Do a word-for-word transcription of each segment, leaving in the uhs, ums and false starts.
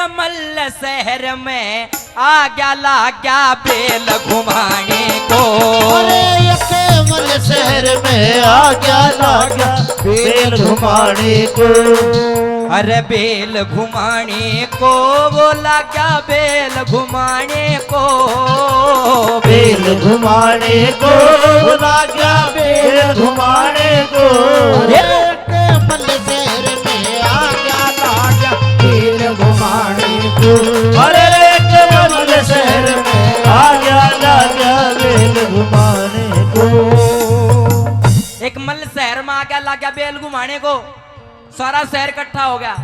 मल शहर में आ गया, लाग्या बेल घुमाने को। अरे, एक मल शहर में आ गया, लाग्या बेल घुमाने को। अरे, बेल घुमाने को, वो लाग्या बेल घुमाने को। बेल घुमाने को, वो लाग्या बेल घुमाने को। अरे, मल शहर में आ गया, लाग्या बेल घुमाने को। अरे, एक मल शहर में आ गया, लाग्या बेल घुमाने को। एक मल शहर में आ गया, लाग्या बेल घुमाने को। सारा शहर इकट्ठा हो गया।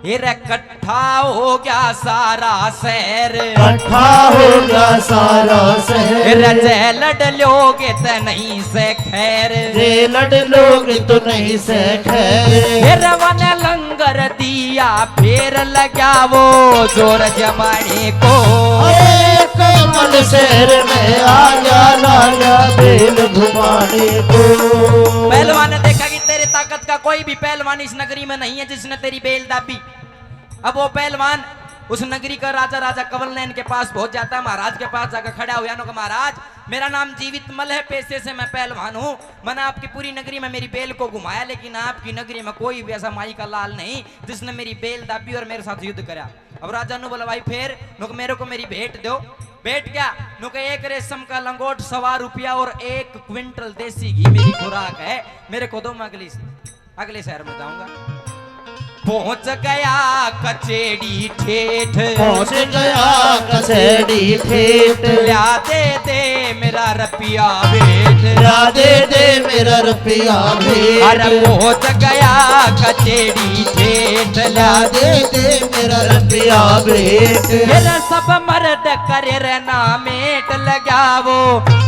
हे रे, इकट्ठा हो गया सारा शहर। इकट्ठा हो गया सारा शहर। हे रे, जे लड़ लोगे तो नहीं से खैर। जे लड़ लोगे तो नहीं से खैर। हे रे, वन लंगर दिया फेर लग्या वो जोर जमाने को। अरे, एक मल शहर में आ गया, लाग्या बेल घुमाने को। पहलवान ने देखा कि तेरी ताकत का कोई भी पहलवान इस नगरी में नहीं है जिसने तेरी बेल दाबी। अब वो पहलवान उस नगरी का राजा, राजा कंवल नयन के पास पहुंच जाता है, महाराज के पास जाकर खड़ा हो जानो कि महाराज, मेरा नाम जीवित मल है, पेशे से मैं पहलवान हूँ। मैंने आपकी पूरी नगरी में मेरी बेल को घुमाया, लेकिन आपकी नगरी में कोई भी ऐसा माई का लाल नहीं जिसने मेरी बेल दाबी और मेरे साथ युद्ध करा। अब राजा नु बोला, भाई, फिर? नुक, मेरे को मेरी भेंट दो। भेंट क्या? नुक, एक रेशम का लंगोट, सवा रुपया और एक क्विंटल देसी घी मेरी खुराक है, मेरे को दो, मैं अगली अगले शहर में जाऊंगा। पहुंच गया कचेड़ी ठेठ। पहुंच गया कचेड़ी ठेठ। ल्या दे दे मेरा रुपया भेंट। ल्या दे दे मेरा रुपया भेंट। अरे पहुंच गया कचेड़ी ठेठ। ल्या दे दे मेरा रुपया भेंट। मेरा सब मर्द करे रे ना मेट लगावो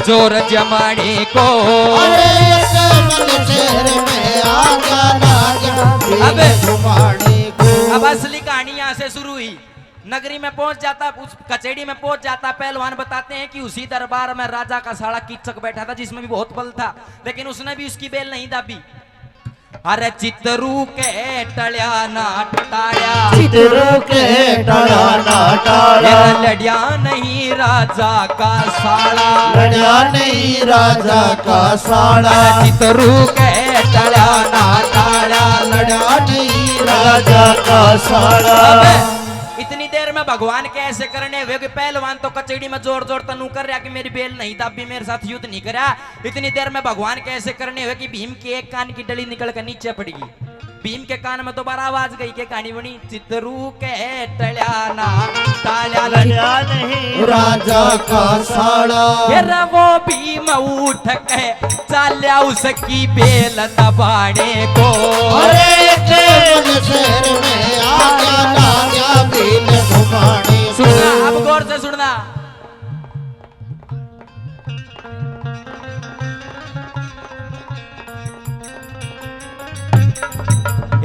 जोर जमाने को। अरे कमल शहर में आ गया, आ गया, अबे, घुमाने को। अब असली कहानी यहाँ से शुरू हुई। नगरी में पहुंच जाता, उस कचेड़ी में पहुंच जाता पहलवान। बताते हैं कि उसी दरबार में राजा का साला कीचक बैठा था, जिसमें भी बहुत बल था, लेकिन उसने भी उसकी बेल नहीं दाबी। अरे चितरू के टल्या ना टाल्या। चितरू के टल्या ना टाल्या। लड़या नहीं राजा का साला। लड़या नहीं राजा का साला। अरे चितरू के टल्या ना टाल्या। लड़या नहीं राजा का साला। अबे, इतनी देर में भगवान के ऐसे करने हुए कि पहलवान तो कचेड़ी में जोर जोर तनु कर रहा कि मेरी बेल नहीं दाबी, मेरे साथ युद्ध नहीं करा। इतनी देर में भगवान के ऐसे करने हुए कि भीम के एक कान की डली निकल कर नीचे पड़ गई। भीम के कान में दोबारा आवाज गई, के कहानी बनी, चितरू के टल्या ना टाल्या। लड़या नहीं राजा का साला। फिर वो भीम उठ के चाल्या उसकी बेल दबाने को। अरे कौन शहर में आ गया, आ गया बेल घुमाने को। सुनना, अब गौर से सुनना।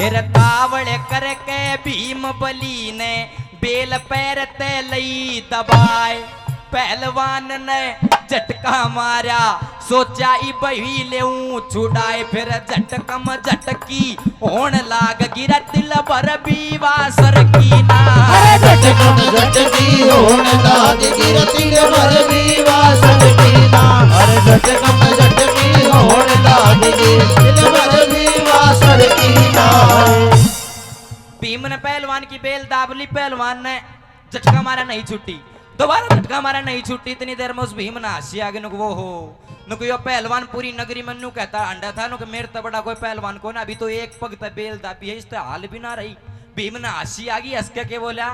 फिर तावड़ करके भीम बली ने बेल पैर ते लई दबाए। पहलवान ने झटका मारा, सोचा इब ही लेऊं छुड़ाए। फिर झटकम झटकी होण लाग गिरा तिल भर भी वासर की ना। अरे झटकम झटकी होण लाग गिरा तिल भर भी वासर की ना। अरे झटकम झटकी होण लाग गिरा तिल भर भी वासर की ना। भीम ने पहलवान की बेल दाब ली, पहलवान ने झटका मारा, नहीं छुट्टी। दोबारा झटका मारा, नहीं छुट्टी। इतनी देर में उस भीम ने हंसी आ गई, नुक वो हो, नुक यो पहलवान पूरी नगरी में न्यू कहता हांडा था, नुक मेरे तो बड़ा कोई पहलवान को ना, अभी तो एक पग ते बेल दाबी है, इसते हाल भी ना रही। भीम ने हंसी आ गई, हंस के के बोला,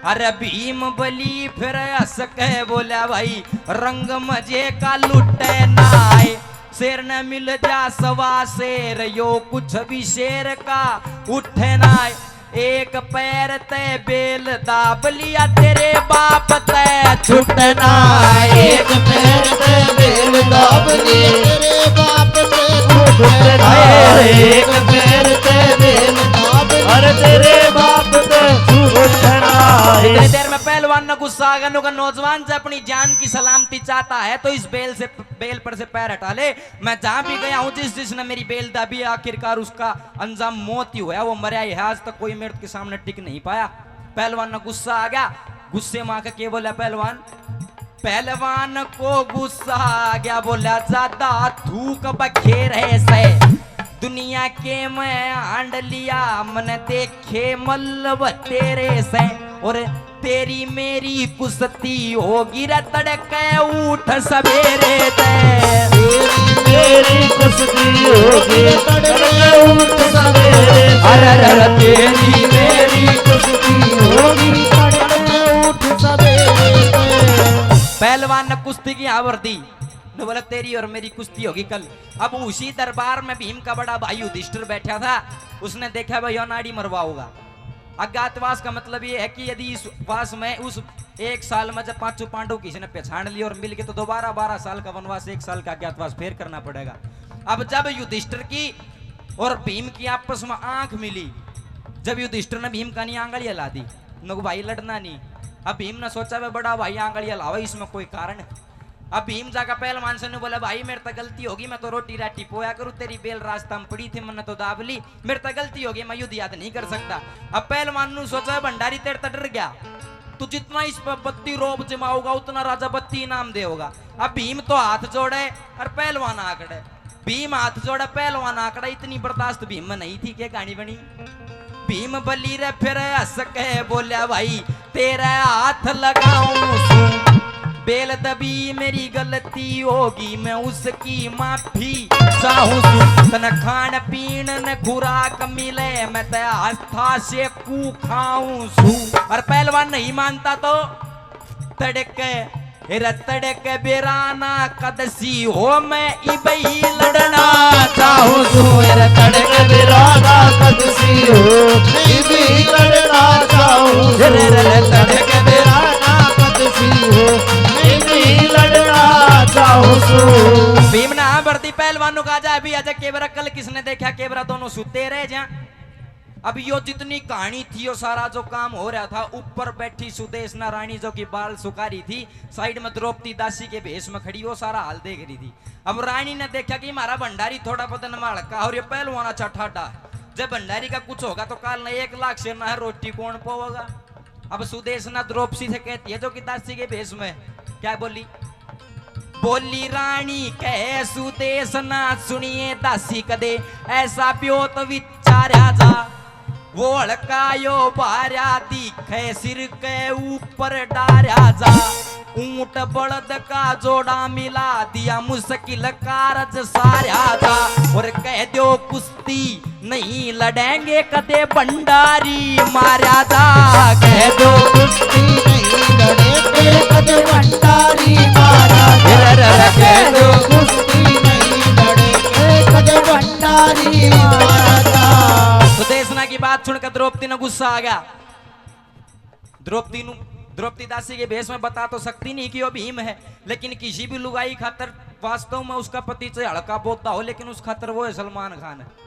अरे भीम बली फिर हंस के बोला, भाई रंग मजे का लुटे ना आए, शेर ने मिल जा सवा शेर, यो कुछ भी शेर का उठे ना आए। एक पैर ते बेल दाब लिया तेरे बाप ते छुटना। एक पैर ते बेल दाब लिया तेरे बाप ते छुटना। एक पैर ते बेल दाब लिया अरे तेरे बाप ते छुटना। इतनी देर में पहलवान ने गुस्सा आ गया, नुका नौजवान से अपनी जान की सलामती चाहता है तो इस बेल से, बेल पर से पैर हटा ले। मैं जहां भी गया हूं, जिस जिसने मेरी बेल दाबी है, आखिरकार उसका अंजाम मौत ही होया, वो मरया ही है। आज तक कोई मेरे के सामने टिक नहीं पाया। पहलवान ने गुस्सा आ गया। गुस्से में आके के बोला पहलवान? पहलवान को गुस्सा आ गया, बोला, ज्यादा थूक बखेरे से दुनिया के मैं हांड लिया, मन देखे मल्लब तेरे से। और तेरी मेरी कुश्ती होगी रे तड़के उठ सवेरे ते। तेरी मेरी कुश्ती होगी तड़के उठ सवेरे। अरे, अरे, अरे, तेरी मेरी कुश्ती होगी तड़के उठ सवेरे ते। पहलवान ने कुश्ती की आवर दी, ने बोला, तेरी और मेरी कुश्ती होगी कल। अब उसी दरबार में भीम का बड़ा भाई युधिष्ठिर बैठा था। उसने देखा, भाई, यो नाड़ी मरवाओगा। अज्ञातवास का मतलब ये है कि यदि इस वास में, उस एक साल में जब पांचों पांडव किसी ने पहचान लिया और मिल गए, तो दोबारा बारह साल का वनवास, एक साल का अज्ञातवास फेर करना पड़ेगा। अब जब युधिष्ठिर की और भीम की आपस में आंख मिली, जब युधिष्ठिर ने भीम का नी आंगली हिला दी, नको भाई लड़ना नहीं। अब भीम ने सोचा, वे बड़ा भाई आंगली हिलावे, इसमें कोई कारण है। अब भीम जाकर पहलवान से नु बोला, भाई, मेरे तो गलती होगी, मैं तो रोटी राटी पोया करूँ, तेरी बेल रास्ता में पड़ी थी, मैंने तो दाब ली, मेरे तो गलती होगी, मैं युद्ध याद नहीं कर सकता। अब पहलवान नु सोचा, भंडारी तेरे तो डर गया, तू जितना इस पर बत्ती रोब जमाओगा, उतना राजा बत्ती इनाम देगा। अब भीम तो हाथ जोड़े और पहलवान आकड़े। भीम हाथ जोड़े, पहलवान आकड़ा, इतनी बर्दाश्त भीम में नहीं थी के गानी बनी। भीम बली रे फिर हंस के बोल्या, भाई, तेरे हाथ लगाऊं सूं। बेल दबी मेरी गलती होगी, मैं उसकी माफी चाहूं सूं। तन खान पीन न खुराक मिले, मैं ते हाथा से कू खाऊं सूं। और पहलवान नहीं मानता तो तड़के, रे तड़के बेराना कदसी हो, मैं इबई लड़ना चाहूं सूं। रे तड़के बेराना कदसी हो, इबई लड़ना चाहूं सूं। रे, रे, रे, तड़के बेराना कदसी हो, इबई लड़ना चाहूं सूं। भीम ने हाँ भर दी, पहलवानों का जा अभी अजय केवरा कल किसने देखा, केवरा दोनों सुते रह जा। अब यो जितनी कहानी थी, यो सारा जो काम हो रहा था, ऊपर बैठी सुदेशना रानी जो कि बाल सुखा रही थी, साइड में द्रौपदी दासी के भेष में खड़ी, वो सारा हाल देख रही थी। अब रानी ने देखा कि हमारा भंडारी थोड़ा बदन में हल्का और ये पहलवान अच्छा ठाडा है, जब भंडारी का कुछ होगा तो काल ने एक लाख से ना है रोटी कौन पावेगा। अब सुदेशना द्रौपदी से कहती है जो कि दासी के भेष में क्या बोली, बोली रानी कह सुदेशना, सुनिए दासी कदे ऐसा ब्योत विचारा जा। वो हल्का यो भारा दिखे सिर के ऊपर डारा जा। ऊंट बळद का जोड़ा मिला दिया, मुश्किल कारज सारा जा। और कह दो कुछ कुश्ती नहीं लड़ेंगे कदे भंडारी मारा जा। कह दो कुश्ती नहीं लड़ेंगे कदे भंडारी मारा जा। रे, रे, रे, कह दो कुश्ती नहीं लड़ेंगे कदे भंडारी मारा जा। सुदेशना की बात सुनकर द्रौपदी ने गुस्सा आ गया। द्रौपदी नु, द्रौपदी दासी के भेष में बता तो सकती नहीं कि वो भीम है, लेकिन किसी भी लुगाई खातर वास्तव में उसका पति चाहे हल्का बोलता हो, लेकिन उस खातर वो है सलमान खान है।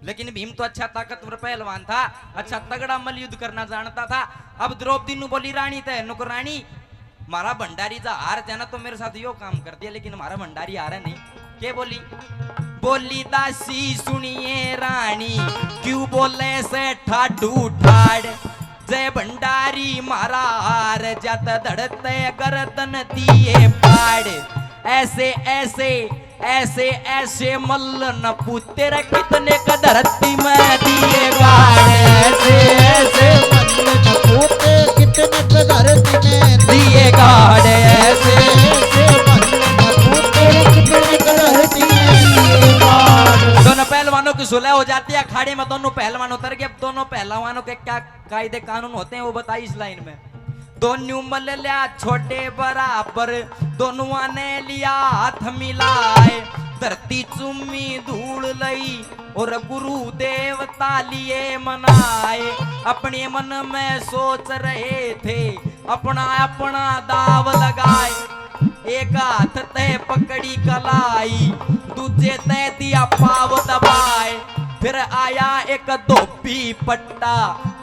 लेकिन भीम तो अच्छा ताकतवर पहलवान था, अच्छा तगड़ा मल्लयुद्ध करना जानता था। अब द्रौपदी नु बोली रानी तै, नुक रानी, म्हारा भंडारी जा हार जाना तो मेरे साथ यो काम कर दिया, लेकिन म्हारा भंडारी हारे नहीं। के बोली? बोली दासी सुनिए रानी, क्यों बोले से ठाडू ठाड। जय भंडारी म्हारा हार जात धड़ते गर्दन दिए पाड़। ऐसे ऐसे ऐसे ऐसे मल्ल न पूते रे कितने क धरती में दिए गाड़। ऐसे ऐसे मल्ल न पूते कितने क धरती में दिए गाड़। ऐसे ऐसे मल्ल न पूते कितने क धरती में दिए गाड़। दोनों पहलवानों की सुलह हो जाती है, अखाड़े में दोनों पहलवान उतर गए। अब दोनों पहलवानों के क्या कायदे कानून होते हैं वो बताई इस लाइन में। दोनों मल लिया छोटे बराबर, दोनों ने लिया हाथ मिलाए। धरती चूमी धूल लई और गुरु देवता लिए मनाए। अपने मन में सोच रहे थे, अपना अपना दाव लगाए। एक हाथ तै पकड़ी कलाई, दूजे तै दिया पाव दबाए। फिर आया एक धोबी पट्टा,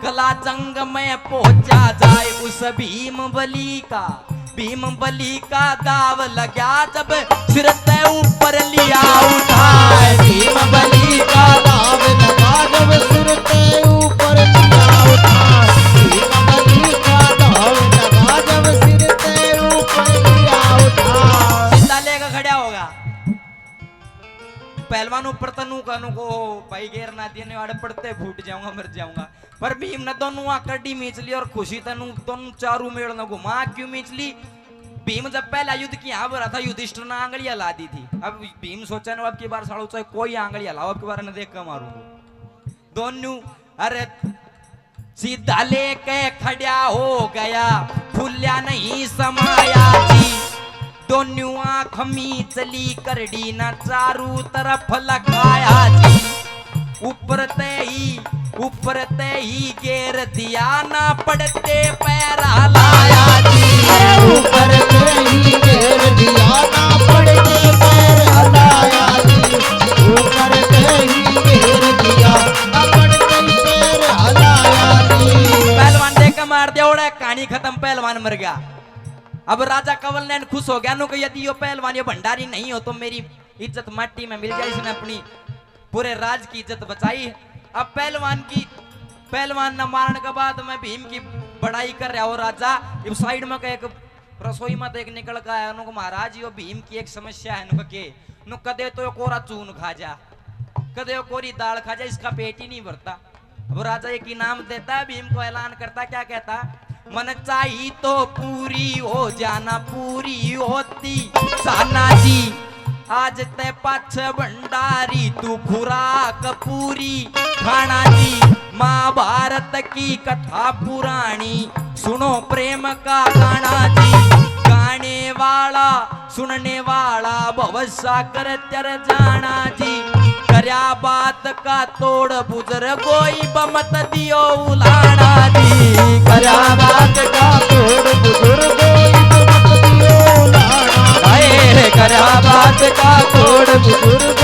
कला जंग में पहुंचा जाए। उस भीम बली का, भीम बली का दाव लग्या जब सिर तै ऊपर लिया उठाए। भीम बली का दाव लगा जब सिर तै ऊपर लिया उठाए। भीम भाई गेर ना दिए, ने आड़े पड़ते फूट जाऊंगा, मर जाऊंगा। पर भीम ने दोनों आंख करड़ी मींच ली और खुशी तनु दोनों चारू मेल न घुमा। क्यों मींच ली? भीम जब पहला युद्ध की हाँ भरा था, युधिष्ठिर ने आंगली हला दी थी। अब भीम सोचा ना, अब की बार सालो चाहे कोई आंगली हलाओ, अब की बार ने देख के मारूंगा। दोनों, अरे, सीधा लेके खड़ा हो गया, फूल्या नहीं समाया जी। दोनों आंख मींच ली करड़ी ना चारू तरफ लखाया जी। ऊपर ते ही, ऊपर ते ही गेर दिया ना पड़ते पैर हलाया जी। ऊपर ते ही गेर दिया ना पड़ते पैर हलाया जी। ऊपर ते ही गेर दिया ना पड़ते पैर हलाया जी। पहलवान देख के मार दिया, ओड़ा कहानी खत्म, पहलवान मर गया। अब राजा कंवल नैन खुश हो गया, नु कि यदि यो पहलवान, यो भंडारी नहीं हो तो मेरी इज्जत माटी में मिल जाए। इसने अपनी पूरे राज की इज्जत बचाई। अब पहलवान की, पहलवान न मारण के बाद में भीम की बड़ाई कर रहा हो राजा। इब साइड में का एक रसोई में तो एक निकल के आया, उनको महाराज यो भीम की एक समस्या है, उनको के, नु कदे तो यो कोरा चून खा जा, कदे यो कोरी दाल खा जा, इसका पेट ही नहीं भरता। अब राजा एक इनाम देता है भीम को, ऐलान करता, क्या कहता? मन चाही तो पूरी हो जाना, पूरी होती जाना जी। आज ते पाछे भंडारी तू खुराक पूरी खाना जी। महाभारत की कथा पुरानी सुनो प्रेम का गाना जी। गाने वाला, सुनने वाला भव सागर तर जाना जी। करया बात का तोड़ बुजुर्गो इब मत दियो उलाना जी। करया बात का तोड़ बुजुर्गो इब मत दियो उलाना। हाय, करया बात का तोड़ बुजुर्गो